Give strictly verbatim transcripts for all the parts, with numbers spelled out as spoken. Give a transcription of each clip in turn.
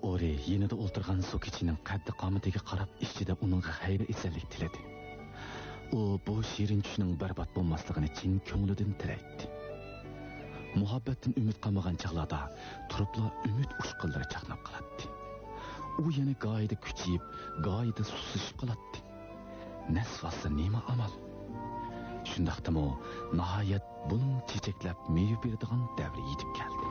ئورى يېنىدا ئولتۇرغان سوكىچىنىڭ قەددى-قامىتىگە قاراپ، ئىچىدە ئۇنىڭغا خەير-ئېسەنلىك تىلىدى. ئۇ بۇ شېرىن چۈشنىڭ بەربات بولماسلىقىنى چىن كۆڭلىدىن تىلەيتتى. مۇھەببەتتىن ئۈمىد قالمىغان چاغلاردا تۇرۇپلا ئۈمىد ئۇچقۇنلىرى چاقناپ قالاتتى. ئۇ يەنە گاھىدا كۈچىيىپ، گاھىدا سۇسلىشىپ قالاتتى. نەس باسسا نېمە ئامال؟ شۇنداقتىمۇ، ناھايەت بۇنىڭ چېچەكلەپ مېۋە بېرىدىغان دەۋرى يېتىپ كەلدى.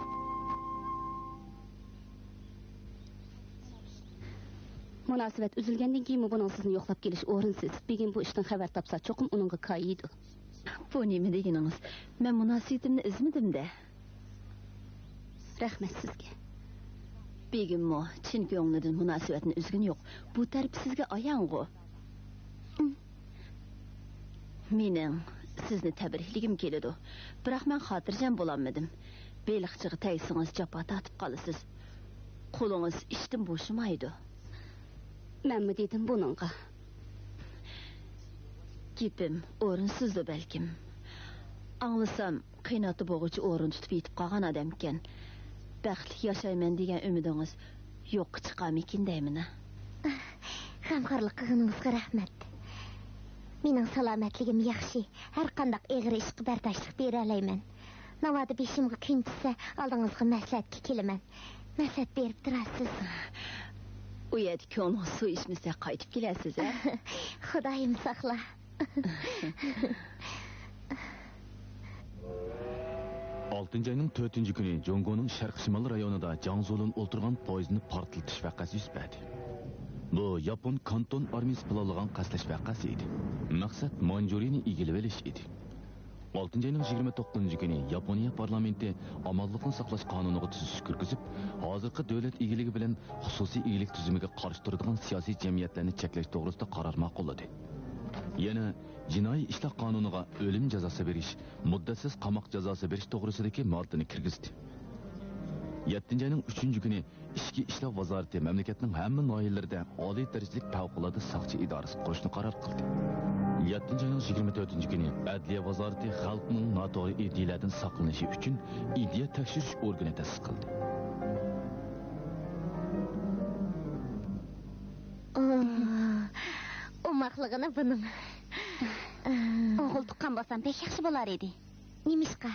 مۇناسىۋەت ئۈزۈلگەندىن كېيىنمۇ بۇنىڭ سىزنى يوقلاپ كېلىشى ئورۇنسىز. بېگىم بۇ ئىشتىن خەۋەر تاپسا، چوقۇم ئۇنىڭغا كايىيدۇ. بۇ نېمە دېگىنىڭىز؟ مەن مۇناسىۋىتىمنى ئۈزمىدىم-دە. رەھمەت سىزگە. بېگىممۇ چىن كۆڭلىدىن مۇناسىۋەتنى ئۈزگىنى يوق. بۇ تەرىپى سىزگە ئايانغۇ. مېنىڭ سىزنى تەبرىكلىگۈم كېلىدۇ. بىراق مەن خاتىرجەم بولالمىدىم. بېلىقچىغا تەگسىڭىز، جاپا تارتىپ قالىسىز. قولىڭىز ئىشتىن بوشىمايدۇ. مەنمۇ دېدىم بۇنىڭغا. گېپىم ئورۇنسىزدۇ بەلكىم. ئاڭلىسام، قېيىنئاتا بولغۇچە ئورۇن تۇتۇپ يېتىپ قالغان ئادەمكەن. بەختلىك ياشايمەن دېگەن ئۈمىدىڭىز يوققا چىقارمىكىن دەيمىنە. غەمخورلۇق قىلغىنىڭىزغا رەھمەت. مېنىڭ سالامەتلىكىم ياخشى. ھەرقانداق ئېغىر ئىشقا بەرداشلىق بېرەلەيمەن. ناۋادا بېشىمغا كۈن چۈشسە، ئالدىڭىزغا مەسلىھەتكە كېلىمەن. مەسلىھەت بېرىپ تۇرارسىز. ئۇ يەردە كۆڭلىڭىز سۇ ئىچمىسە، قايتىپ كېلەرسىز، ھە؟ خۇدايىم ساقلا. ئالتىنچى ئاينىڭ تۆتىنچى كۈنى جۇڭگونىڭ شەرقىي شىمال رايونىدا جاڭ زۇلۇن ئولتۇرغان پويىزنى پارتلىتىش ۋەقەسى يۈز بەردى. بۇ ياپون كانتون ئارمىيىسى پىلانلىغان قەستلەش ۋەقەسى ئىدى. مەقسەت مانجۇرىيىنى ئىگىلىۋېلىش ئىدى. ئالتىنچى ئاينىڭ يىگىرمە توققۇزىنچى كۈنى ياپونىيە پارلامېنتى ئامانلىقنى ساقلاش قانۇنىغا تۈزىتىش كىرگۈزۈپ، ھازىرقى دۆلەت ئىگىلىكى بىلەن خۇسۇسىي ئىگىلىك تۈزۈمىگە قارشى تۇرىدىغان سىياسىي جەمئىيەتلەرنى چەكلەش توغرىسىدا قارار ماقۇللىدى. يەنە جىنايى ئىشلار قانۇنىغا ئۆلۈم جازاسى بېرىش، مۇددەتسىز قاماق جازاسى بېرىش توغرىسىدىكى ماددىنى كىرگۈزدى. يەتتىنچى ئاينىڭ ئۈچىنچى كۈنى ئىچكى ئىشلار ۋازارىتى مەملىكەتنىڭ ھەممە ناھىيەلىرىدە ئالىي دەرىجىلىك پەۋقۇلئاددە ساقچى ئىدارىسى قۇرۇشنى قارار قىلدى. يەتتىنچى ئاينىڭ يىگىرمە تۆتىنچى كۈنى ئەدلىيە ۋازارىتى خەلقنىڭ ناتوغرا ئىدىيەلەردىن ساقلىنىشى ئۈچۈن ئىدىيە تەكشۈرۈش ئورگىنى تەسىس قىلدى. ئوماقلىقىنى بۇنىڭ. ئوغۇل تۇغقان بولسام بەك ياخشى بولار ئىدى. نېمىشقا؟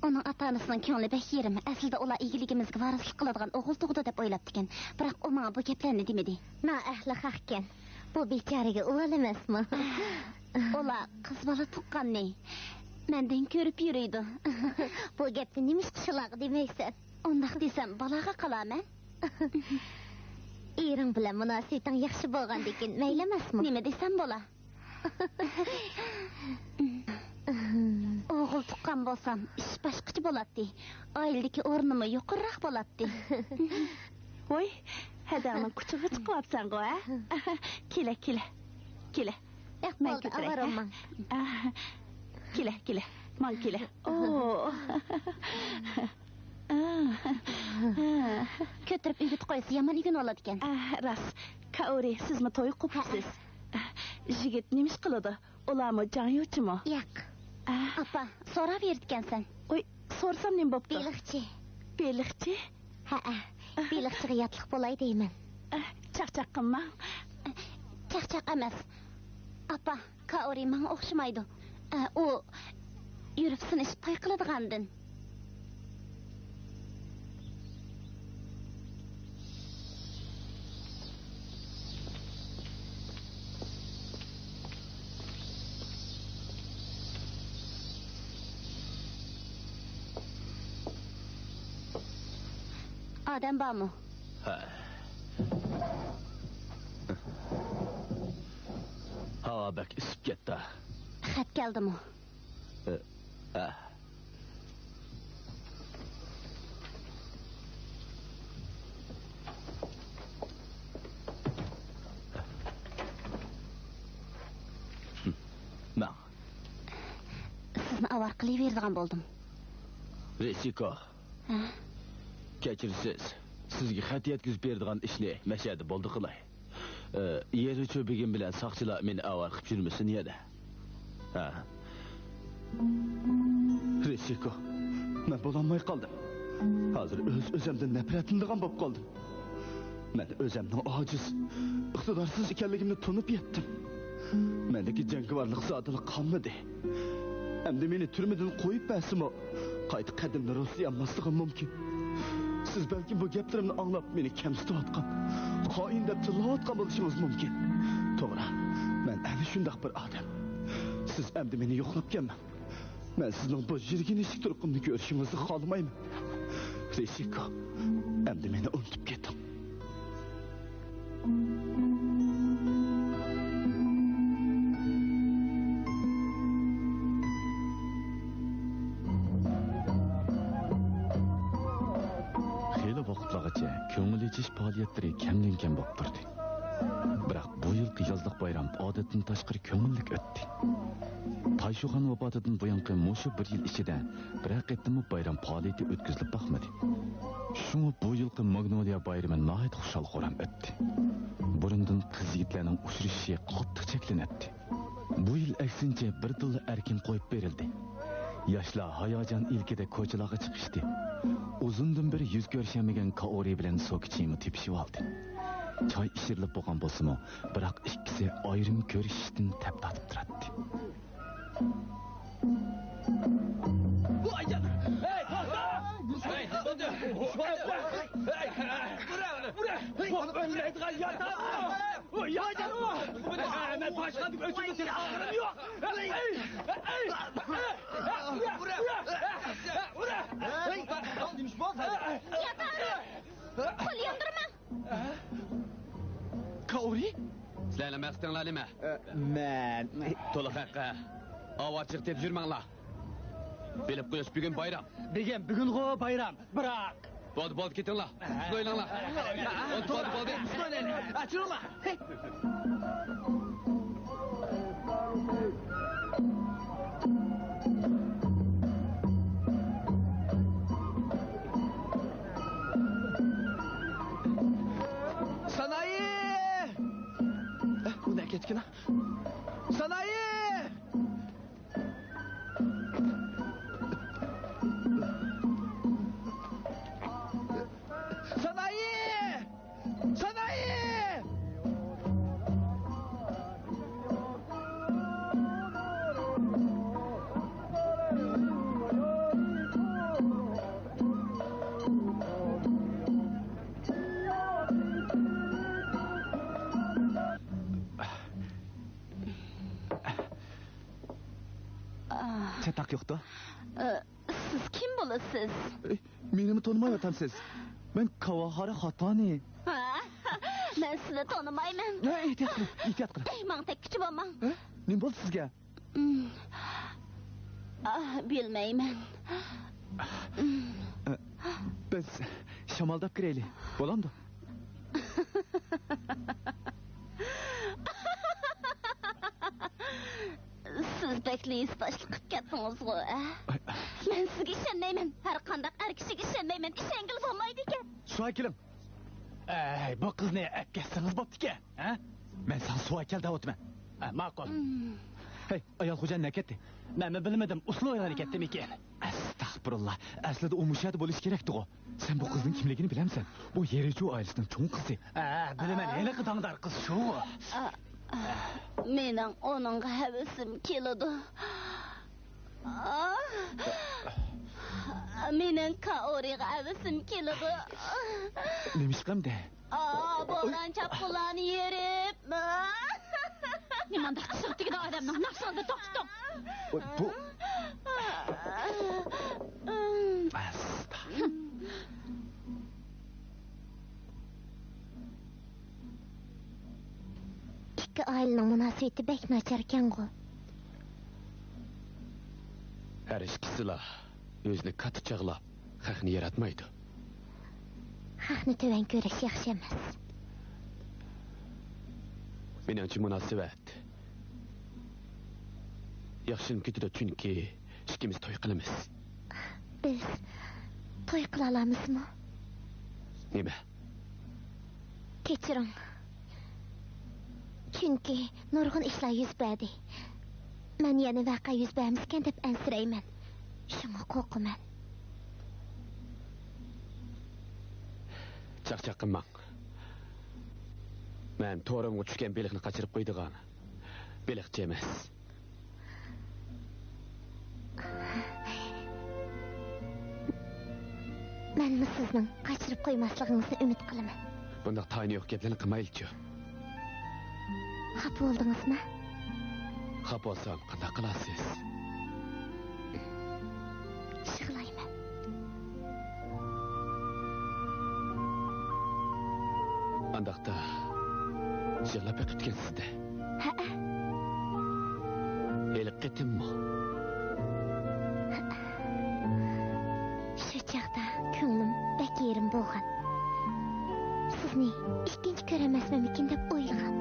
ئۇنىڭ ئاتا-ئانىسىنىڭ كۆڭلى بەك يېرىم. ئەسلىدە ئۇلار ئىگىلىكىمىزگە ۋارىسلىق قىلىدىغان ئوغۇل تۇغىدۇ دەپ ئويلاپتىكەن. بىراق ئۇ ماڭا بۇ گەپلەرنى دېمىدى. نائەھلى خەقكەن. بۇ بىچارىگە ئۇۋال ئەمەسمۇ؟ ئۇلار قىز بالا تۇغقاننى مەندىن كۆرۈپ يۈرىدۇ. بۇ گەپنى نېمىشقا شۇلارغا دېمەيسەن؟ ئۇنداق دېسەم، بالاغا قالارمەن. ئېرىڭ بىلەن مۇناسىۋىتىڭ ياخشى بولغاندىكىن مەيلى ئەمەسمۇ؟ نېمە دېسەم بولا؟ ئوغۇل تۇغقان بولسام، ئىش باشقىچە بولاتتى. ئائىلىدىكى ئورنىمۇ يۇقىرىراق بولاتتى. ۋوي، ھەدەڭنىڭ كۇچىغا چىقىۋاپسەنغۇ، ھە؟ كېلە، كېلە، كېلە. ياق، مەن بولدى، كۆتۈرەي، ئاۋارە ھە؟ بولماڭ. ئاھ، كېلە، كېلە، ماڭا كېلە. ئوو. كۆتۈرۈپ ئۆگىتىپ قويسا يامان ئۆگىنىۋالىدىكەن. ئاھ، راست. كائورى، سىزمۇ توي قوپۇپسىز. ھەئە. يىگىت نېمە ئىش قىلىدۇ؟ ئۇلارمۇ جاڭيۇچىمۇ؟ ياق. ئاھ. ئاپا، سوراۋېرىدىكەنسەن. ۋوي، سورىسام نېمە بوپتۇ؟ بېلىقچى. بېلىقچى؟ ھەئە، بېلىقچىغا ياتلىق بولاي دەيمەن. ئاھ، چاقچاق قىلماڭ. چاقچاق ئەمەس. ئاپا، كائورى ماڭا ئوخشىمايدۇ. ئە، ئۇ يۈرۈپ سىنىشىپ توي قىلىدىغاندىن. ئادەم بارمۇ؟ ھە. ھاۋا بەك ئىسسىپ كەتتى. خەت كەلدىمۇ؟ ھە. ھە. ماڭ. سىزنى ئاۋارە قىلىۋېرىدىغان بولدۇم. رىسىكو. ھە؟ كەچۈرىسىز. سىزگە خەت يەتكۈزۈپ بېرىدىغان ئىشنى مەشەدە بولدى قىلاي. ئى، يېرىچۇ بېگىم بىلەن ساقچىلار مېنى ئاۋارە قىلىپ يۈرمىسۇن يەنە. ھە. رىسىكو، مەن بولالماي قالدىم. ھازىر ئۆز-ئۆزۈمدىن نەپرەتلىنىدىغان بولۇپ قالدىم. مەن ئۆزۈمنىڭ ئاجىز، ئىقتىدارسىز ئىكەنلىكىمنى تونۇپ يەتتىم. مەندىكى جەڭگىۋارلىق زادىلا قالمىدى. ئەمدى مېنى تۈرمىدىن قويۇپ بەرسىمۇ، قايتا قەدىمىنى رۇسلىيالماسلىقىم مۇمكىن. سىز بەلكىم بۇ گەپلىرىمنى ئاڭلاپ، مېنى كەمسىتىۋاتقان، خائىن دەپ تىللاۋاتقان بولۇشىڭىز مۇمكىن. توغرا، مەن ئەنە شۇنداق بىر ئادەم. سىز ئەمدى مېنى يوقلاپ كەلمەڭ. مەن سىزنىڭ بۇ يىرگىنچلىك تۇرقۇمنى كۆرۈشىڭىزنى خالىمايمەن. رىشىكو، ئەمدى مېنى ئۇنتۇپ كېتىڭ. خېلى ۋاقىتلارغىچە كۆڭۈل ئېچىش پائالىيەتلىرى كەمدىن-كەم بولۇپ تۇردى. بىراق بۇ يىلقى يازلىق بايرام ئادەتتىن تاشقىرى كۆڭۈللۈك ئۆتتى. تايشۇخان ۋاپاتىدىن بۇيانقى مۇشۇ بىر يىل ئىچىدە بىرەر قېتىممۇ بايرام پائالىيىتى ئۆتكۈزۈلۈپ باقمىدى. شۇڭا بۇ يىلقى ماگنولىيا بايرىمى ناھايىتى خۇشال-خۇرام ئۆتتى. بۇرۇندىن قىز-يىگىتلەرنىڭ ئۇچرىشىشى قاتتىق چەكلىنەتتى. بۇ يىل ئەكسىنچە بىردىنلا ئەركىن قويۇپ بېرىلدى. ياشلار ھاياجان ئىلكىدە كوچىلارغا چىقىشتى. ئۇزۇندىن بېرى يۈز كۆرۈشەلمىگەن كائورى بىلەن سوكىچىمۇ تېپىشىۋالدى. چاي ئىچىرىلىپ بولغان بولسىمۇ، بىراق ئىككىسى ئايرىم كۆرۈشۈشتىن تەپ تارتىپ تۇراتتى. ياتارى! قول ياندۇرماڭ! كائورى؟ سىلەرنىڭ مەقسىتىڭلار نېمە؟ مەن. تولا خەققە ئاۋارىچىلىك تېپىپ يۈرمەڭلار. بىلىپ قويۇش، بۈگۈن بايرام. بۈگۈن، بۈگۈنغۇ بايرام، بىراق. بولدى، بولدى، كېتىڭلار. سىز ئويلاڭلار. بولدى، بولدى، بولدى. ئاچۇرۇڭلار. سانائى! ئە، بۇ نەگە كەتكىنا؟ سانائى! سانائى! سانائى! چاتاق يوقتۇ. ئە، سىز كىم بولىسىز؟ ئەي، مېنىمۇ تونۇمايۋاتامسىز؟ مەن كاۋاھارا خاتانى. ھە؟ مەن سىزنى تونۇمايمەن. ھە، ئېھتىيات قىلىڭ، ئېھتىيات قىلىڭ. ئەي، ماڭا تەگكۈچى بولماڭ. ھە؟ نېمە بولدى سىزگە؟ ئىم. ئاھ، بىلمەيمەن. ئە، بىز شامالداپ كىرەيلى، بولامدۇ؟ سىز بەكلا ھېسداشلىق قىلىپ كەتتىڭىزغۇ، ھە؟ ئاي. مەن سىزگە ئىشەنمەيمەن. ھەر قانداق ئەر كىشىگە ئىشەنمەيمەن. ئىشەنگىلى بولمايدىكەن. شۇ كېلىڭ. ئەي، بۇ قىزنى ئەكەتسىڭىز بوپتىكەن، ھە؟ مەن ساڭا سۇ ئەكەل دەۋاتىمەن. ئە، ماقۇل. ھەي، ئايال خوجايىن نەگە كەتتى؟ مەنمۇ بىلمىدىم، ئۇسسۇل ئوينايدىكەنتىمىكىن. ئەستەغپۇرۇللا، ئەسلىدە ئۇ مۇشۇ يەردە بولۇشى كېرەكتىغۇ. سەن بۇ قىزنىڭ كىملىكىنى بىلەمسەن؟ بۇ يېرىچۇ ئائىلىسىنىڭ چوڭ قىزى. ھە، بىلىمەن، ھېلىقى داڭدار قىز شۇ. ئا، ئا، مېنىڭ ئۇنىڭغا ھەۋىسىم كېلىدۇ. ئاھ! مېنىڭ كائورىغا ھەۋىسىم كېلىدۇ. نېمىشقا ئەمدى؟ ئاھ، بوران چاپقۇنلارنى يېرىپ. نېمانداق چىشىغا تېگىدۇ ئادەمنىڭ؟ ناخشىڭىزنى توختىتىڭ. بۇ، بۇ. ئىككى ئائىلىنىڭ مۇناسىۋىتى بەك ناچاركەنغۇ. ھەر ئىككىسىلا ئۆزىنى كاتتا چاغلاپ، خەقنى ياراتمايدۇ. خەقنى تۆۋەن كۆرۈش ياخشى ئەمەس. مېنىڭچە مۇناسىۋەت ياخشىلىنىپ كېتىدۇ، چۈنكى ئىككىمىز توي قىلىمىز. بىز توي قىلالامىزمۇ؟ نېمە؟ كەچۈرۈڭ. چۈنكى نۇرغۇن ئىشلار يۈز بەردى. مەن يەنە ۋەقە يۈز بەرمىسىكەن دەپ ئەنسىرەيمەن. شۇڭا قورقىمەن. چاقچاق قىلماڭ. مەن تورۇمغا چۈشكەن بېلىقنى قاچۇرۇپ قويىدىغان بېلىقچى ئەمەس. مەنمۇ سىزنىڭ قاچۇرۇپ قويماسلىقىڭىزنى ئۈمىد قىلىمەن. بۇنداق تايىنى يوق گەپلەرنى قىلمايلىچۇ. خاپا بولدىڭىزمۇ؟ خاپا بولسام قانداق قىلارسىز؟ يىغلايمەن. ئانداقتا يىغلاپ بېقىپتىكەنسىز-دە. ھەئە. ھېلىقى قېتىممۇ؟ شۇ چاغدا كۆڭلۈم بەك يېرىم بولغان. سىزنى ئىككىنچى كۆرەلمەسمەنمىكىن دەپ ئويلىغان.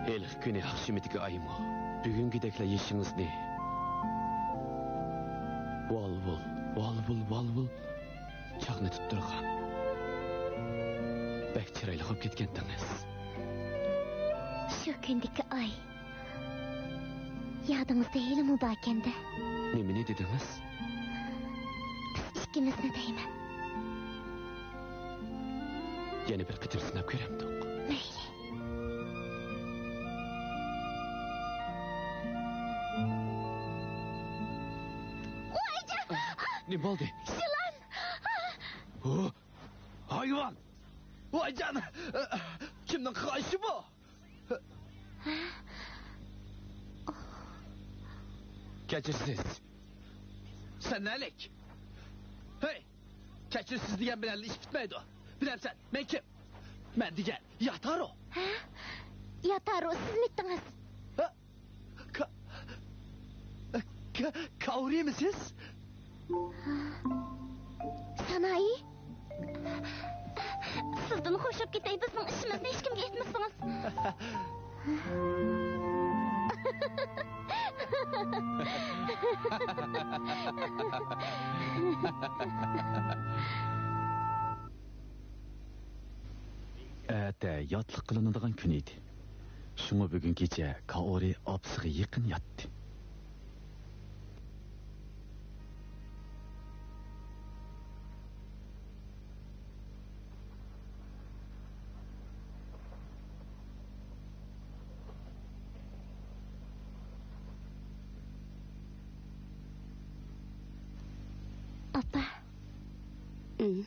ھېلىقى كۈنى ئاخشىمىدىكى ئايمۇ بۈگۈنكىدەكلا يېشىڭىزنى ۋال-ۋۇل، ۋال-ۋۇل، ۋال-ۋۇل چاقنىتىپ تۇرغان. بەك چىرايلىق بولۇپ كەتكەنتىڭىز. شۇ كۈندىكى ئاي يادىڭىزدا ھېلىمۇ باركەن-دە. نېمىنى دېدىڭىز؟ بىز ئىككىمىزنى دەيمەن. يەنە بىر قېتىم سىناپ كۆرەمدۇق؟ مەيلى. ۋايجان! نېمە بولدى؟ يىلان! ھايۋان! ۋايجان! كىمنىڭ قىلغان ئىشى بۇ؟ كەچۈرسىز. سەن نەلىك؟ ھەي! كەچۈرسىز دېگەن بىلەن ئىش پۈتمەيدۇ. بىلەمسەن، مەن كىم؟ مەن دېگەن ياتارو. ھە؟ ياتارو، سىزمىتىڭىز؟ ھە؟ كا-، كا-، كاورىمۇ سىز؟ سانائى؟ سىزدىن خوشلاپ كېتەي، بىزنىڭ ئىشىمىزنى ھېچكىمگە ئېيتمىسىڭىز. ئەتە ياتلىق قىلىنىدىغان كۈن ئىدى. شۇڭا بۈگۈن كېچە كائورى ئاپىسىغا يېقىن ياتتى. ئاپا. ئىم.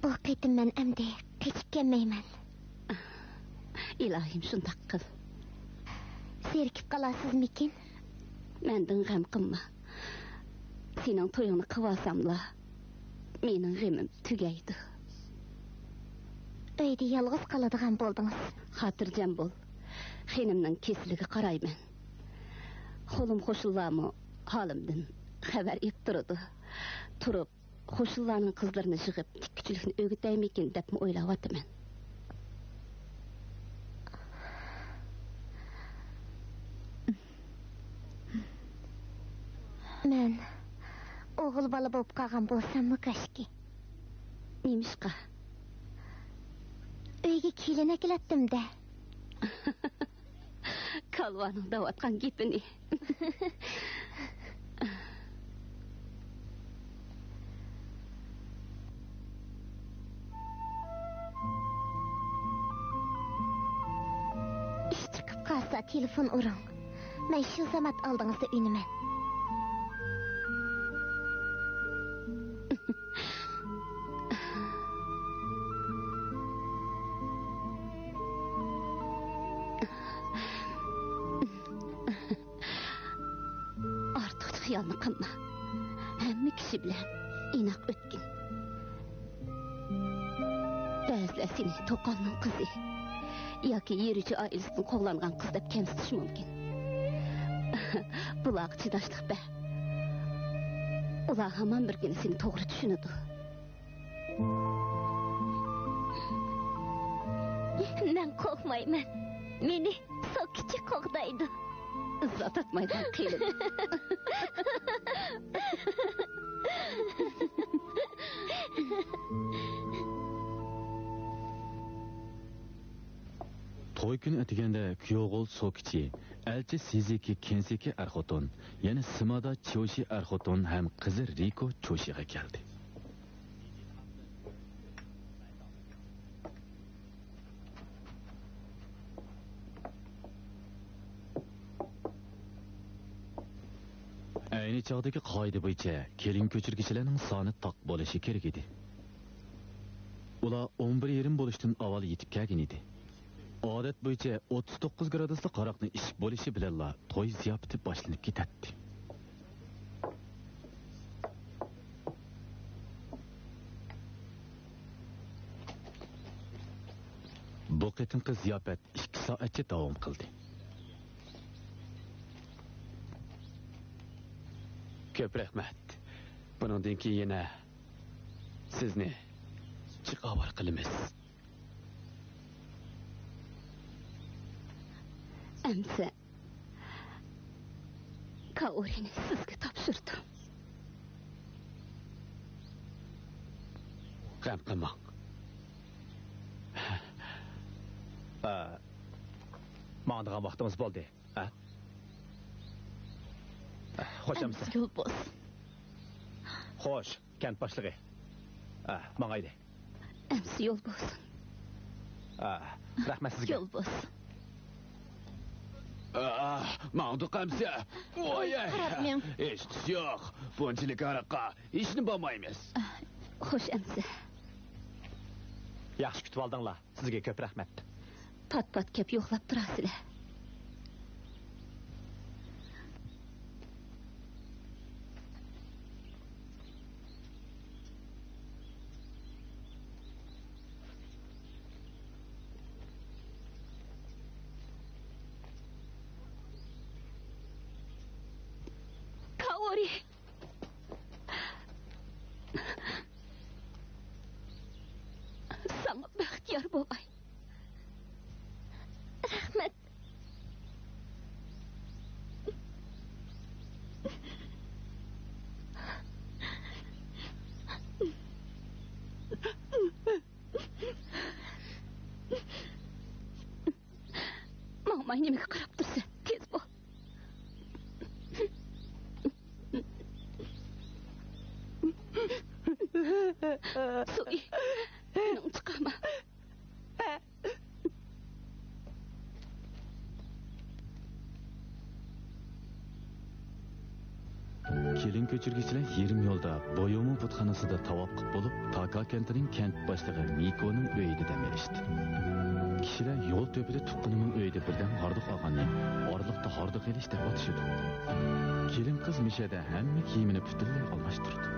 بۇ قېتىم مەن ئەمدى قېچىپ كەلمەيمەن. ئىلاھىم، شۇنداق قىل. زېرىكىپ قالارسىزمىكىن؟ مەندىن غەم قىلما. سېنىڭ تويۇڭنى قىلىۋالساملا، مېنىڭ غېمىم تۈگەيدۇ. ئۆيدە يالغۇز قالىدىغان بولدىڭىز. خاتىرجەم بول. خېنىمنىڭ كېسىلىگە قارايمەن. خولۇم قوشۇنلارمۇ ھالىمدىن خەۋەر ئېلىپ تۇرىدۇ. تۇرۇپ، قوشۇنلارنىڭ قىزلىرىنى يىغىپ، تىككۈچىلىكنى ئۆگىتەيمىكىن دەپمۇ ئويلاۋاتىمەن. مەن ئوغۇل بالا بولۇپ قالغان بولساممۇ كاشكى. نېمىشقا؟ ئۆيگە كېلىن ئەكېلەتتىم-دە. كالۋانىڭ دەۋاتقان گېپىنى. ئىش چىقىپ قالسا تېلېفون ئۇرۇڭ. مەن شۇ زامات ئالدىڭىزدا ئۈنىمەن. ئارتۇقچە خىيالنى قىلما. ھەممە كىشى بىلەن ئىناق ئۆتكىن. بەزىلەر سېنى توقالنىڭ قىزى ياكى يېرىچى ئائىلىسىدىن قوغلانغان قىز دەپ كەمسىتىشى مۇمكىن. بۇلارغا چىداشلىق بەر. ئۇلار ھامان بىر كۈنى سېنى توغرا چۈشىنىدۇ. مەن قورقمايمەن. مېنى سوككىچى قوغدايدۇ. ئىززەت ئاتمايدىغان قېرى. توي كۈنى ئەتىگەندە كيوغول سوكىچى، ئەلچى سىزىكى كېنسىكى ئەر-خوتۇن، يەنە سىمادا چيوشى ئەر-خوتۇن ھەم قىزى رىكو چوشىغا كەلدى. ئەينى چاغدىكى قائىدە بويىچە كېلىن كۆچۈرگۈچىلەرنىڭ سانى تاق بولۇشى كېرەك ئىدى. ئۇلار ئون بىر يېرىم بولۇشتىن ئاۋۋال يېتىپ كەلگەن ئىدى. ئادەت بويىچە ئوتتۇز توققۇز گرادۇسلۇق ھاراقنى ئىچىپ بولۇشى بىلەنلا توي زىياپىتى باشلىنىپ كېتەتتى. بۇ قېتىمقى زىياپەت ئىككى سائەتچە داۋام قىلدى. كۆپ رەھمەت. بۇنىڭدىن كېيىن يەنە سىزنى جىق ئاۋارە قىلىمىز. ئەمسە كائورىنى سىزگە تاپشۇردۇم. غەم قىلماڭ. ئە، ماڭىدىغان ۋاقتىمىز بولدى. ئە؟ ئە، خوش ئەمسە. ئەمسە يول بولسۇن. خوش، كەنت باشلىقى. ئە، ماڭايلى. ئەمسە يول بولسۇن. ئە، رەھمەت سىزگە. يول بولسۇن. ئە، ماڭدۇق ئەمسە. ۋاي، قاراپ مېڭ. ھېچ تۇس يوق. بۇنچىلىك ھاراققا ھېچنېمە بولمايمىز. ئە، خوش ئەمسە. ياخشى كۈتۈۋالدىڭلار. سىزگە كۆپ رەھمەت. پات-پات كەپ يوقلاپ تۇراسىلەر. كائورى! ساڭا بەخت يار بولاي. رەھمەت. ماڭماي نېمىگە قاراپ تۇرىسەن؟ تېز بول. سۇي، مېنىڭ چىقارما. كېلىن كۆچۈرگۈچىلەر يېرىم يولدا بويومۇ بۇتخانىسىدا تاۋاپ قىلىپ بولۇپ، تاكا كەنتىنىڭ كەنت باشلىقى مىكونىڭ ئۆيىدە دەم ئېلىشتى. كىشىلەر يول تۆپىدە تۇغقىنىنىڭ ئۆيىدە بىردەم ھاردۇق ئالغاننى ئارىلىقتا ھاردۇق ئېلىش دەپ ئاتىشىدۇ. كېلىن قىز مىشەدە ھەممە كىيىمىنى پۈتۈنلەي ئالماشتۇردى.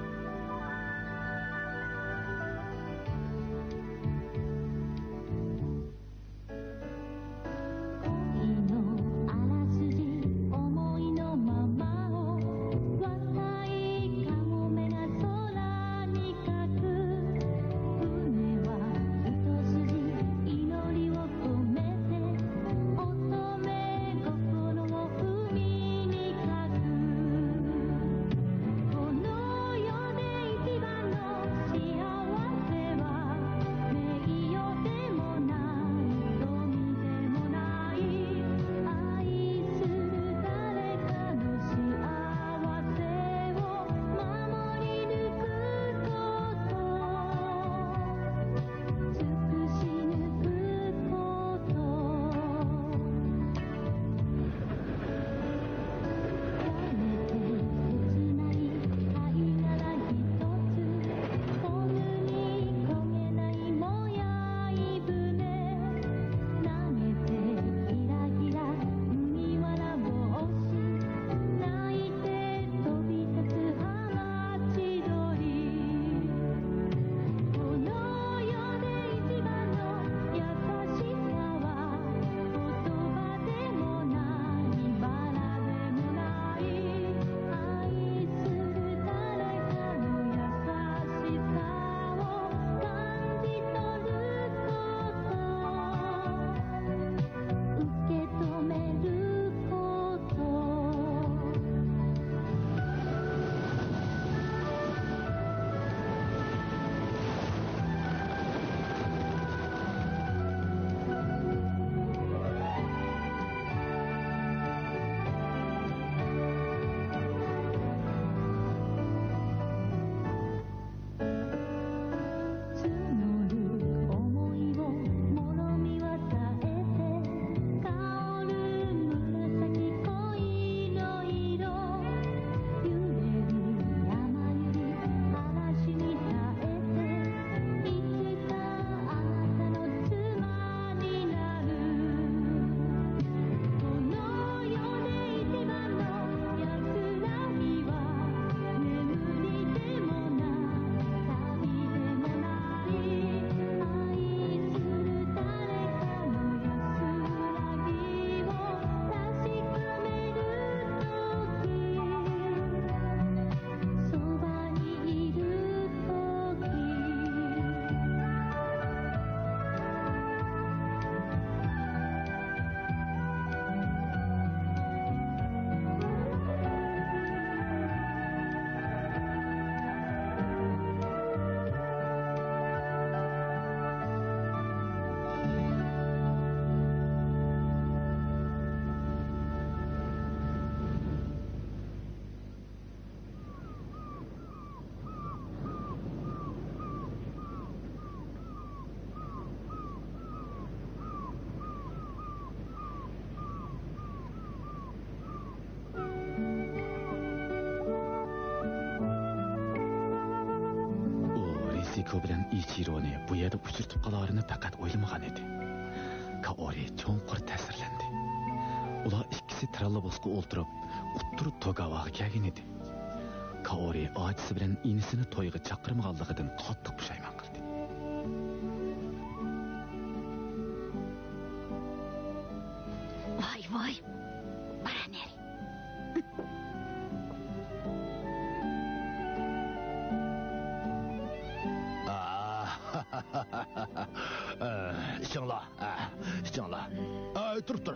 شۇ بىلەن ئىچىرونى بۇ يەردە ئۇچرىتىپ قالارىنى پەقەت ئويلىمىغان ئىدى. كائورى چوڭقۇر تەسىرلەندى. ئۇلار ئىككىسى تراللىبۇسقا ئولتۇرۇپ، ئوتتۇرا توگاۋاغا كەلگەن ئىدى. كائورى ئاچىسى بىلەن ئىنىسىنى تويغا چاقىرمىغانلىقىدىن قاتتىق پۇشايمان قىلدى. ۋاي، ۋاي! بارا نېرى. ئىچىڭلار، ئىچىڭلار. ئاي، تۇرۇپ تۇر.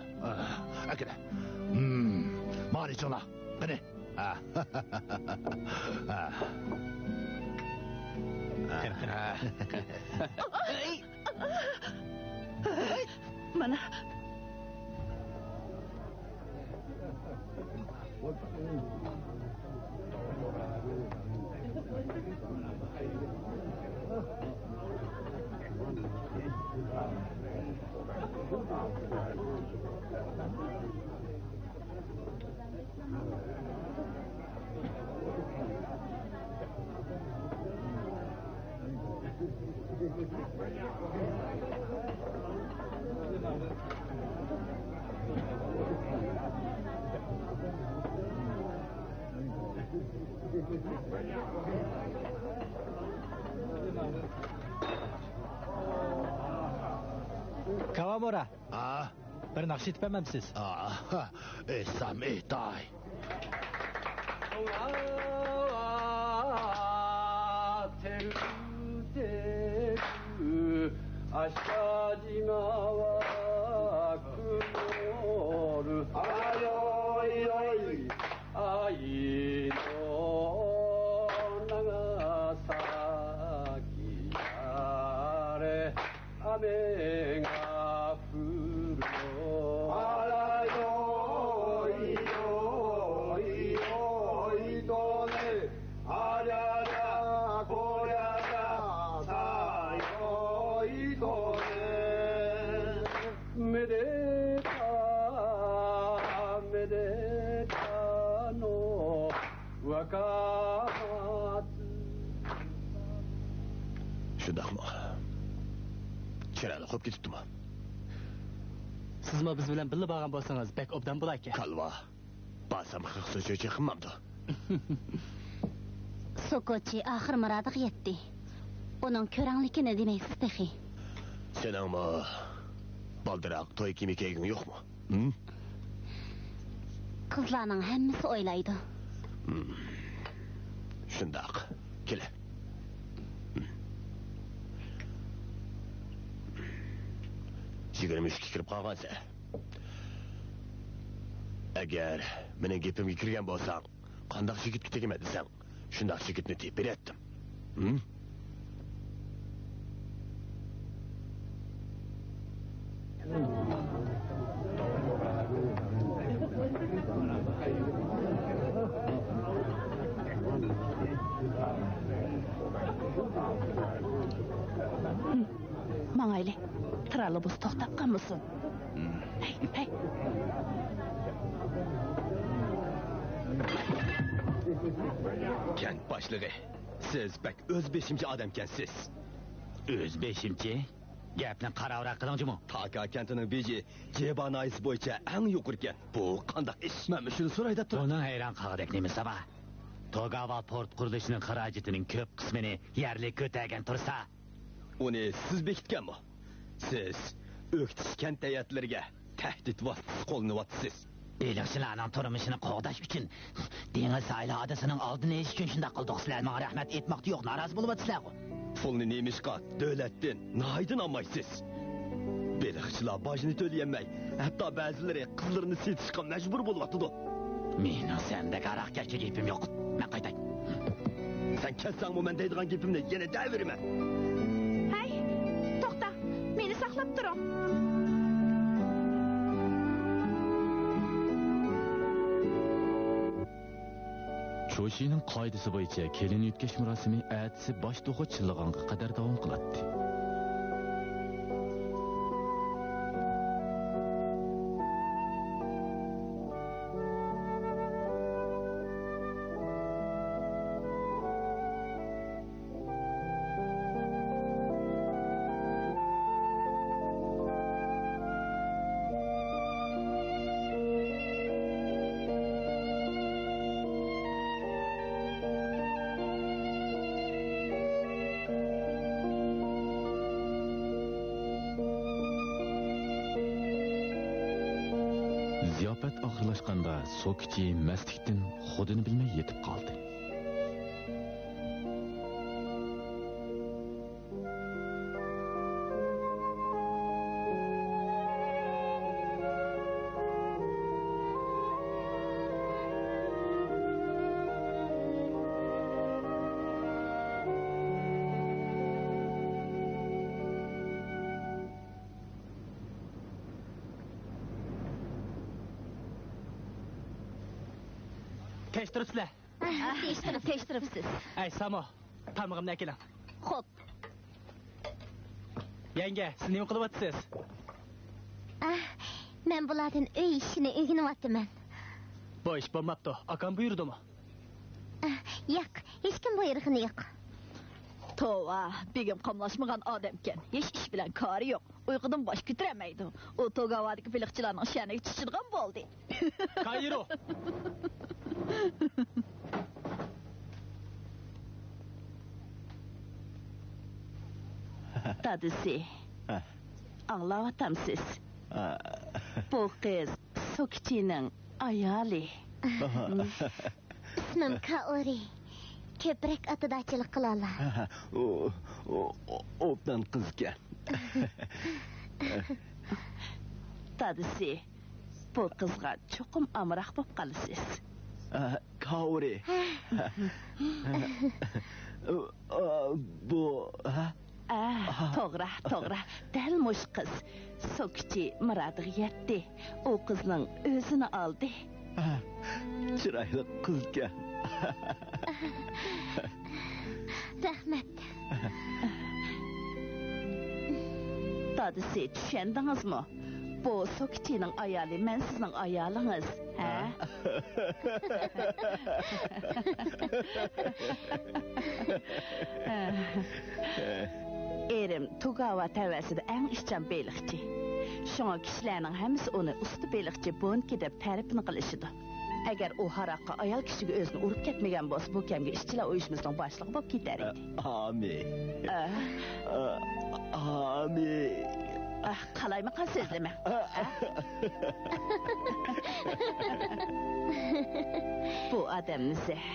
ئەكىلە. مانى ئىچىڭلار. قېنى. مانا. كاۋامۇرا. ئا؟ بىر ناخشا ئېيتىپ بەرمەمسىز؟ ئا، ئېيتسام ئېيتاي. شۇنداقمۇ؟ چىرايلىق بولۇپ كېتىپتىمۇ؟ سىزمۇ بىز بىلەن بىللە بارغان بولسىڭىز بەك ئوبدان بولاركەن. كالۋا. بارسام خەق سۆز چېقىنمامدۇ؟ سوكوچى ئاخىر مۇرادىغا يەتتى. ئۇنىڭ كۆرەڭلىكىنى دېمەيسىز تېخى. سېنىڭمۇ بالدۇرراق توي كىيىمى كىيگۈڭ يوقمۇ؟ ھىم؟ قىزلارنىڭ ھەممىسى ئويلايدۇ. ھىم. شۇنداق. كېلە. ھىم. يىگىرمە ئۈچكە كىرىپ قالغانسەن. ئەگەر مېنىڭ گېپىمگە كىرگەن بولساڭ، قانداق يىگىتكە تېگىمەن دېسەڭ، شۇنداق يىگىتنى تېپىپ بېرەتتىم. ھىم؟ ماڭايلى، تراللىبۇس توختاپ قالمىسۇن. ھەي، ھەي. كەنت باشلىقى، سىز بەك ئۆز بېشىمچى ئادەمكەنسىز. ئۆز بېشىمچى؟ گەپنى قاراۋراق قىلىڭ جۇمۇ. تاكا كەنتىنىڭ بېجى جىبا ناھىيەسى بويىچە ئەڭ يۇقىرىكەن. بۇ قانداق ئىش؟ مەن مۇشۇنى سوراي دەپ تۇرۇپ. بۇنىڭ ھەيران قالغۇدەك نېمىسى بار؟ توگاۋا پورت قۇرۇلۇشىنىڭ خىراجىتىنىڭ كۆپ قىسمىنى يەرلىك كۆتەرگەن تۇرسا، ئۇنى سىز بېكىتكەنمۇ؟ سىز ئۆكتىچى كەنت ھەيئەتلىرىگە تەھدىت ۋاسىتىسى قوللىنىۋاتىسىز. بېلىقچىلارنىڭ تۇرمۇشىنى قوغداش ئۈچۈن دېڭىز ساھىلى ھادىسىنىڭ ئالدىنى ئېلىش ئۈچۈن شۇنداق قىلدۇق. سىلەر ماڭا رەھمەت ئېيتماقتا يوق، نارازى بولۇۋاتىسىلەرغۇ. پۇلنى نېمىشقا دۆلەتتىن، ناھىيەدىن ئالمايسىز؟ بېلىقچىلار باجنى تۆلىيەلمەي، ھەتتا بەزىلىرى قىزلىرىنى سېتىشقا مەجبۇر بولۇۋاتىدۇ. مېنىڭ سەندەك ھاراقكەشكە گېپىم يوق. مەن قايتاي. سەن كەتسەڭمۇ مەن دەيدىغان گېپىمنى يەنە دەۋېرىمەن. ھەي، توختا، مېنى ساقلاپ تۇرۇڭ. چۇشىنىڭ قائىدىسى بويىچە كېلىن يۆتكەش مۇراسىمى ئەتىسى باش دوخۇ چىللىغانغا قەدەر داۋام قىلاتتى. زىياپەت ئاخىرلاشقاندا سوكىچى مەستلىكتىن خۇدىنى بىلمەي يېتىپ قالدى. تەشتۈرۈپسىلەر. تەشتۈرۈپ، تەشتۈرۈپسىز. ئەي، سامو، تامىقىمنى ئەكېلىڭ. خوپ. يەڭگە، سىز نېمە قىلىۋاتىسىز؟ ئاھ، مەن بۇلاردىن ئۆي ئىشىنى ئۆگىنىۋاتىمەن. بۇ ئىش بولماپتۇ، ئاكام بۇيرۇدىمۇ؟ ئاھ، ياق، ھېچكىم بۇيرۇغىنى يوق. توۋا، بېگىم قاملاشمىغان ئادەمكەن، ھېچ ئىش بىلەن كارى يوق. ئۇيقۇدىن باش كۆتۈرەلمەيدۇ. ئۇ توگاۋادىكى بېلىقچىلارنىڭ شەنىگە چۈشىدىغان بولدى. كايرو! دادىسى، ھە. ئاڭلاۋاتامسىز؟ ھە. بۇ قىز سوكىچىنىڭ ئايالى. ئىسمىم كائورى. كۆپرەك ئاتىدارچىلىق قىلالا. ئۇ، ئۇ، ئۇ ئوبدان قىزكەن. دادىسى، بۇ قىزغا چوقۇم ئامراق بولۇپ قالىسىز. ئا، كائورى. ئا، بۇ، ھە؟ ئا، توغرا، توغرا. دەل مۇشۇ قىز. سوكىچى مۇرادىغا يەتتى. ئۇ قىزنىڭ ئۆزىنى ئالدى. ئا، چىرايلىق قىزكەن. رەھمەت. دادىسى، چۈشەندىڭىزمۇ؟ بۇ سوكىچىنىڭ ئايالى، مەن سىزنىڭ ئايالىڭىز. ھە؟ ھە؟ ئېرىم توگاۋا تەۋەسىدە ئەڭ ئىشچان بېلىقچى. شۇڭا كىشىلەرنىڭ ھەممىسى ئۇنى ئۇستا بېلىقچى بونكى دەپ تەرىپىنى قىلىشىدۇ. ئەگەر ئۇ ھاراققا ئايال كىشىگە ئۆزىنى ئۇرۇپ كەتمىگەن بولسا، بۇ كەمگە ئىشچىلار ئۇيۇشمىسىنىڭ باشلىقى بولۇپ كېتەر ئىدى. ئامى. ئا. ئا، ئامى. ئا، قالايمىقان سۆزلىمە. ئا. بۇ ئادەمنى زەھ.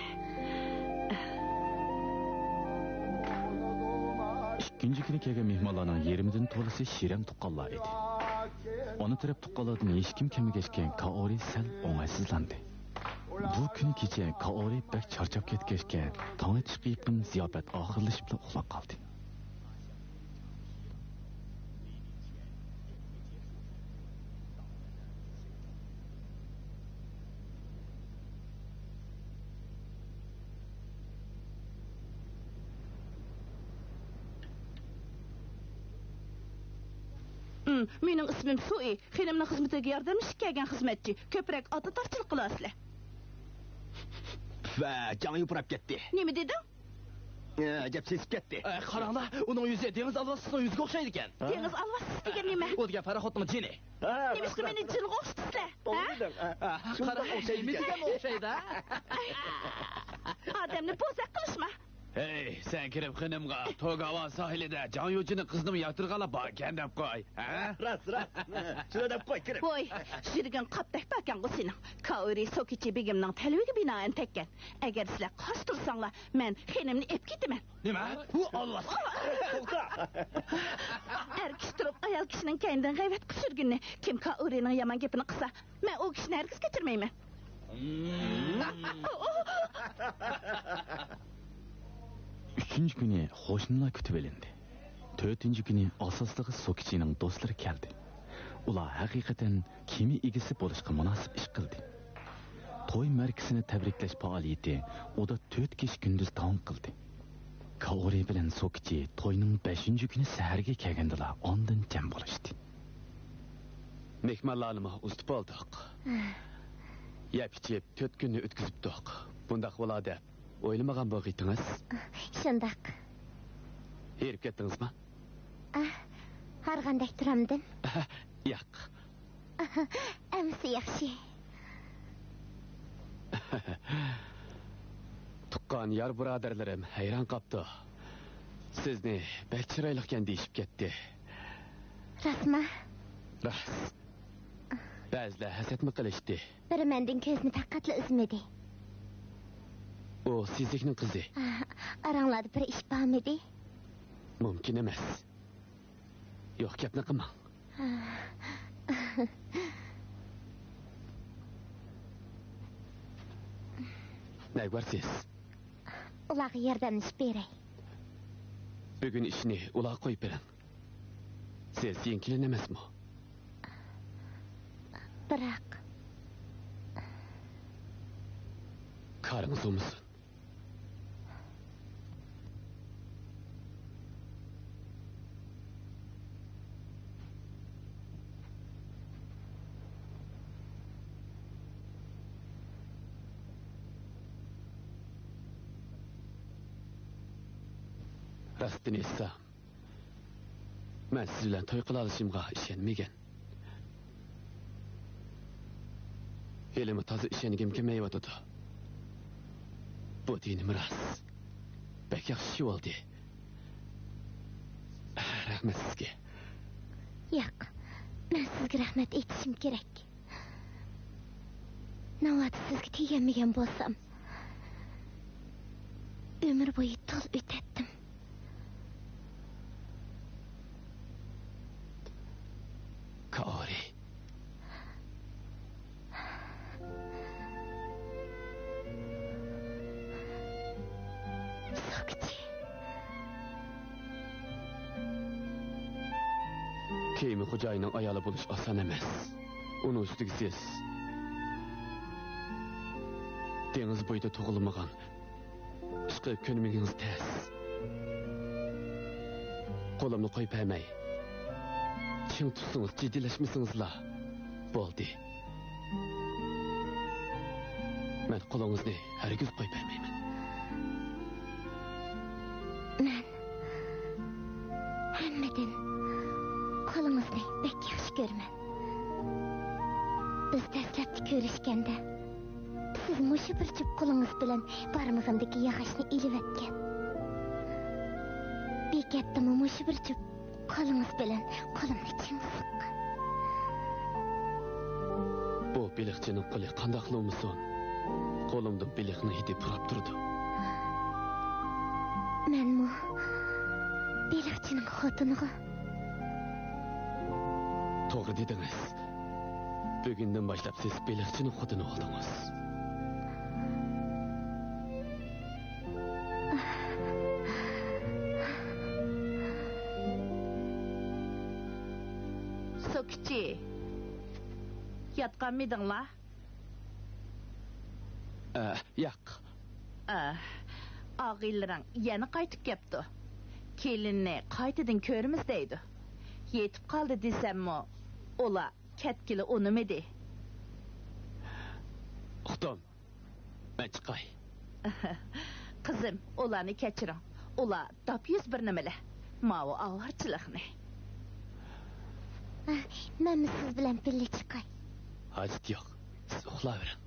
ئىككىنچى كۈنى كەلگەن مېھمانلارنىڭ يېرىمىدىن تولىسى شىرەم تۇغقانلار ئىدى. ئانا تەرەپ تۇغقانلاردىن ھېچكىم كەلمىگەچكە، كائورى سەل ئوڭايسىزلاندى. بۇ كۈنى كېچە كائورى بەك چارچاپ كەتكەچكە، تاڭ ئېتىشقا يېقىن زىياپەت ئاخىرلىشىپلا ئۇخلاپ قالدى. ھىم، مېنىڭ ئىسمىم سۇئى. خېنىمنىڭ خىزمىتىگە ياردەملىشىپ كەلگەن خىزمەتچى. كۆپرەك ئاتىدارچىلىق قىلارسىلەر. ۋە جاڭ يۇ پۇراپ كەتتى. نېمە دېدىڭ؟ ئە، ئەجەب سېسىپ كەتتى. ئە، قاراڭلار، ئۇنىڭ يۈزى دېڭىز ئالۋاستىسىنىڭ يۈزىگە ئوخشايدىكەن. دېڭىز ئالۋاستىسى دېگەن نېمە؟ ئۇ دېگەن پاراخوتنىڭ جىنى. ھە، نېمىشقا مېنى جىنغا ئوخشىتىسىلەر؟ توغرا دېدىڭ. ھە؟ قاراڭ، نېمە دېگەن ئوخشايدۇ؟ ئادەمنى بوزەك قىلىشما. ھەي، سەن كىرىپ خېنىمغا توگاۋا ساھىلىدا جاڭ يۇجىنىڭ قىزىنىمۇ ياقتۇرغانلار باركەن دەپ قوي، ھە؟ راست، راست. شۇنداق دەپ قوي، كىرىپ. ۋوي، شىرىگەن قاپتەك باركەنغۇ سېنىڭ. كائورى سوكىچى بېگىمنىڭ تەلىپىگە بىنائەن تەگكەن. ئەگەر سىلەر قارشى تۇرساڭلار، مەن خېنىمنى ئېلىپ كېتىمەن. نېمە؟ ئۇ ئالۋاستى. توختا. ئەر كىشى تۇرۇپ ئايال كىشىنىڭ كەينىدىن غەيۋەت قىلىپ يۈرگىنىنى، كىم كائورىنىڭ يامان گېپىنى قىلسا، مەن ئۇ كىشىنى ھەرگىز كەچۈرمەيمەن. ئۈچىنچى كۈنى قوشنىلار كۈتۈۋېلىندى. تۆتىنچى كۈنى ئاساسلىقى سوكىچىنىڭ دوستلىرى كەلدى. ئۇلار ھەقىقەتەن كېمە ئىگىسى بولۇشقا مۇناسىپ ئىش قىلدى. توي مەرىكىسىنى تەبرىكلەش پائالىيىتى ئۇدا تۆت كېچە كۈندۈز داۋام قىلدى. كائورى بىلەن سوكىچى توينىڭ بەشىنچى كۈنى سەھەرگە كەلگەندىلا ئاندىن جەم بولۇشتى. مېھمانلارنىمۇ ئۇزىتىپ بولدۇق. يەپ ئىچىپ تۆت كۈننى ئۆتكۈزۈپتۇق. بۇنداق بولار دەپ ئويلىمىغان بولغىيتىڭىز. شۇنداق. ھېرىپ كەتتىڭىزما؟ ئاھ، ھارغاندەك تۇرامدىم؟ ياق. ئەمىسە ياخشى. تۇغقان يار بۇرادەرلىرىم ھەيران قاپتۇ. سىزنى بەك چىرايلىقكەن دېيىشىپ كەتتى. راستما؟ راست. بەزىلەر ھەسەتمۇ قىلىشتى. بىرى مەندىن كۆزىنى پەقەتلا ئۈزمىدى. ئۇ سېسىكنىڭ قىزى. ئا، ئاراڭلاردا بىر ئىش بارمىدى؟ مۇمكىن ئەمەس. يوق گەپنى قىلماڭ. نەگە بارسىز؟ ئۇلارغا ياردەملىشىپ بېرەي. بۈگۈن ئىشنى ئۇلارغا قويۇپ بېرىڭ. سىز يېڭى كېلىن ئەمەسمۇ؟ بىراق. كارىڭىز بولمىسۇن. راستىنى ئېيتسام، مەن سىز بىلەن توي قىلالىشىمغا ئىشەنمىگەن. ھېلىمۇ تازا ئىشەنگۈم كەلمەيۋاتىدۇ. بۇ دېگىنىم راست. بەك ياخشى بولدى. رەھمەت سىزگە. ياق، مەن سىزگە رەھمەت ئېيتىشىم كېرەك. ناۋادا سىزگە تېگەلمىگەن بولسام، ئۆمۈر بويى تول ئۆتەتتىم. كائورى. سوكچى. كېمە خوجايىنىنىڭ ئايالى بولۇش ئاسان ئەمەس. ئۇنىڭ ئۈستىگە سىز دېڭىز بويىدا تۇغۇلمىغان. ئىشقىلىپ كۆنمىگىنىڭىز تەس. قولۇمنى قويۇپ بەرمەي، چىڭ تۇتسىڭىز، جىددىيلەشمىسىڭىزلا بولدى. مەن قولىڭىزنى ھەرگىز قويۇپ بەرمەيمەن. مەن ھەممىدىن قولىڭىزنى بەك ياخشى كۆرىمەن. بىز دەسلەپتە كۆرۈشكەندە، سىز مۇشۇ بىر جۈپ قولىڭىز بىلەن بارمىقىمدىكى ياغاچنى ئېلىۋەتكەن. بېكەتتىمۇ مۇشۇ بىر جۈپ قولىڭىز بىلەن قولۇمنى چىڭ سىققان. بۇ بېلىقچىنىڭ قولى قانداقلا بولمىسۇن، قولۇمدىن بېلىقنىڭ ھىدى پۇراپ تۇرىدۇ. مەنمۇ بېلىقچىنىڭ خوتۇنىغۇ. توغرا دېدىڭىز. بۈگۈندىن باشلاپ سىز بېلىقچىنىڭ خوتۇنى بولدىڭىز. سوكچى، ياتقانمىدىڭلار؟ ئە، ياق. ئە، ئاغىنىلىرىڭ يەنە قايتىپ كەپتۇ. كېلىننى قايتىدىن كۆرىمىز دەيدۇ. يېتىپ قالدى دېسەممۇ، ئۇلار كەتكىلى ئۇنىمىدى. ئۇقتۇم. مەن چىقاي. قىزىم، ئۇلارنى كەچۈرۈڭ. ئۇلار داپيۈز بىر نېمىلەر. ماۋۇ ئاۋارىچىلىقنى. مەنمۇ سىز بىلەن بىللە چىقاي. ھاجىتى يوق. سىز ئۇخلاۋېرىڭ.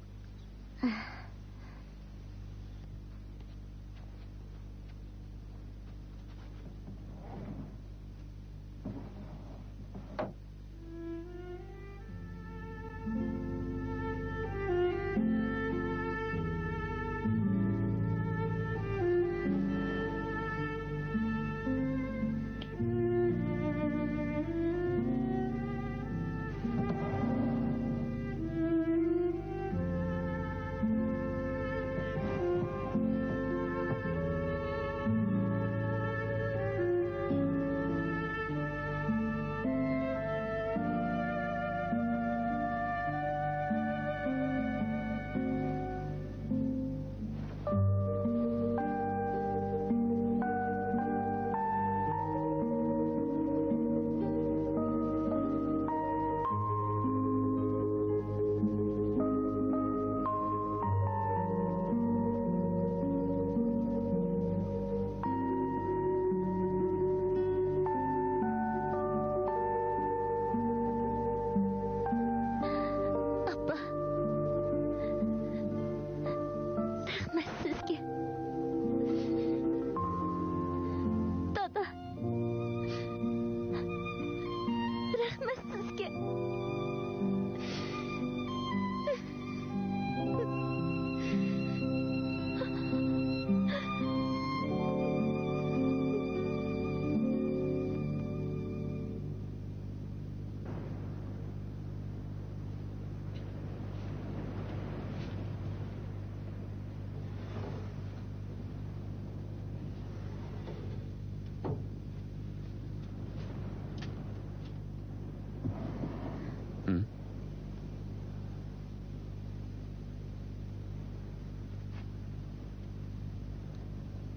ھىم؟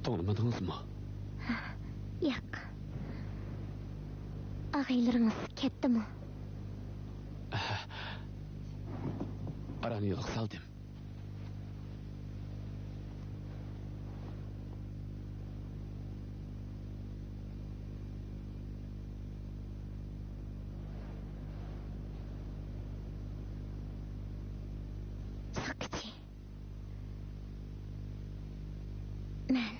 توڭلىمىدىڭىزمۇ؟ ياق. ئاغىنىلىرىڭىز كەتتىمۇ؟ ئاران يولغا سالدىم. ساقچى. مەن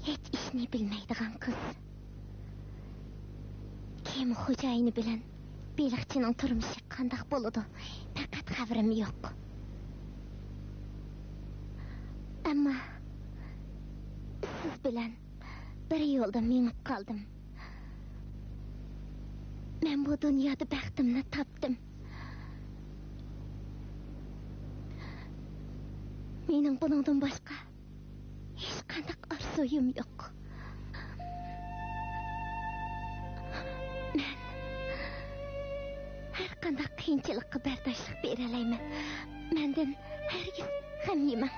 ھېچ ئىشنى بىلمەيدىغان قىز. كېمە خوجايىنى بىلەن بېلىقچىنىڭ تۇرمۇشى قانداق بولىدۇ؟ پەقەت خەۋىرىم يوق. ئەمما سىز بىلەن بىر يولدا مېڭىپ قالدىم. مەن بۇ دۇنيادا بەختىمنى تاپتىم. مېنىڭ بۇنىڭدىن باشقا ھېچقانداق ئارزۇيۇم يوق. مەن ھەرقانداق قىيىنچىلىققا بەرداشلىق بېرەلەيمەن. مەندىن ھەرگىز غەم يېمەڭ.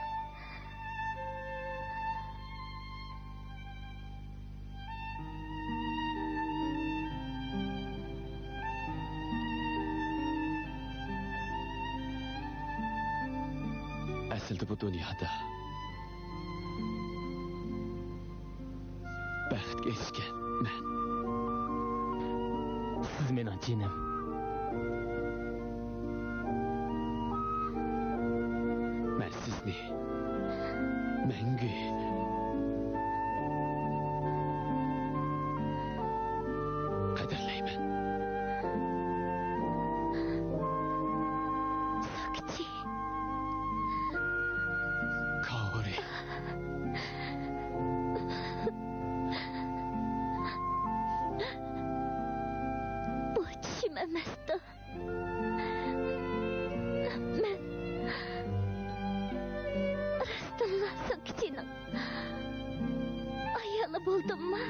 ئەسلىدە بۇ دۇنيادا بەختكە ئېرىشكەن مەن. سىز مېنىڭ جېنىم. مەن سىزنى مەڭگۈ قەدىرلەيمەن. ساكچى. كاۋرى. بۇ چۈشۈم ئەمەستۇ. مەن راستتىنلا سوكىچىنىڭ ئايالى بولدۇممۇ؟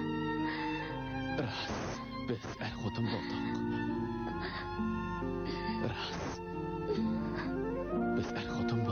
راست، بىز ئەر-خوتۇن بولدۇق. راست، بىز ئەر-خوتۇن